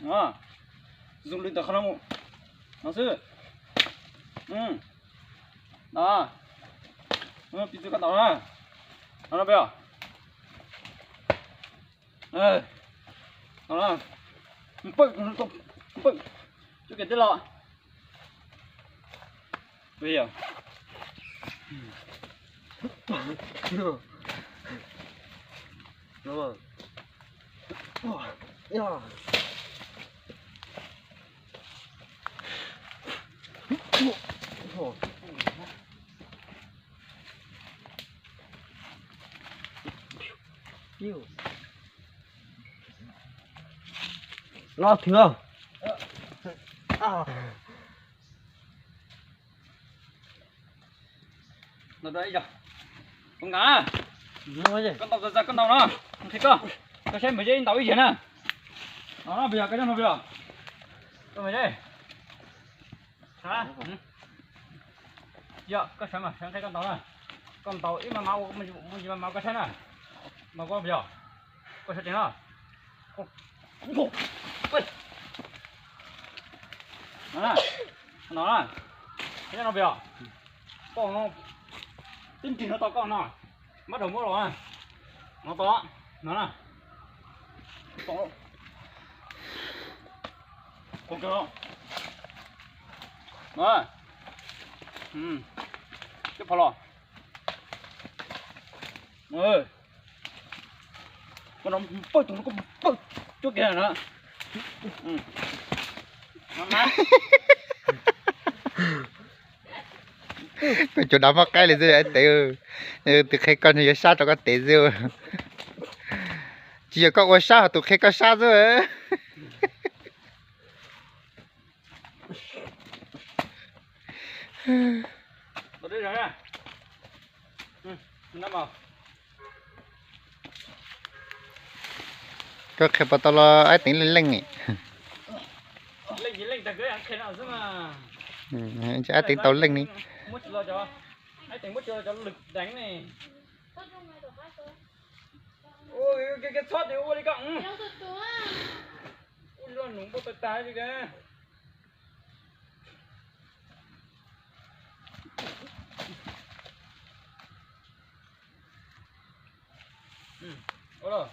Zoom lwm ntawm qhov no mus. No xwb. No. Piv txwv koj ntaus na. No no peb os. Npaum, npaum, coj kiag tib los. Los thwv. Ntaus ib zaug. Koj ntaus, koj ntaus no, qhia koj, koj saib npawg Zeb ntaus ib zaug na. No peb yog, koj nyob no peb yog. Koj npawg Zeb. Yog koj sawv mas sawv qhia koj ntaus na. Koj ntaus ib maj maj ua, mus ntsis maj maj koj saib na. Ntaus koj peb yog. Koj sawv tsees no. No na, no na, nyob no peb yog. Koj no, tib nrig no tau koj no, mab daum muab los na. No tau, no na. Tau no. Cov phom los. Koj no pawg tus no koj pawg cuab kiag na. Koj cov dav maj qaib li xwb Tev. Tus qhia koj no yuav sab rau koj tev xwb. Tsis yog koj ua sab, ho tus qhia koj sab xwb. Koj qhia puas tau los Ab Teev leej leej ni. Ab Teev tau leej ni. Ua los,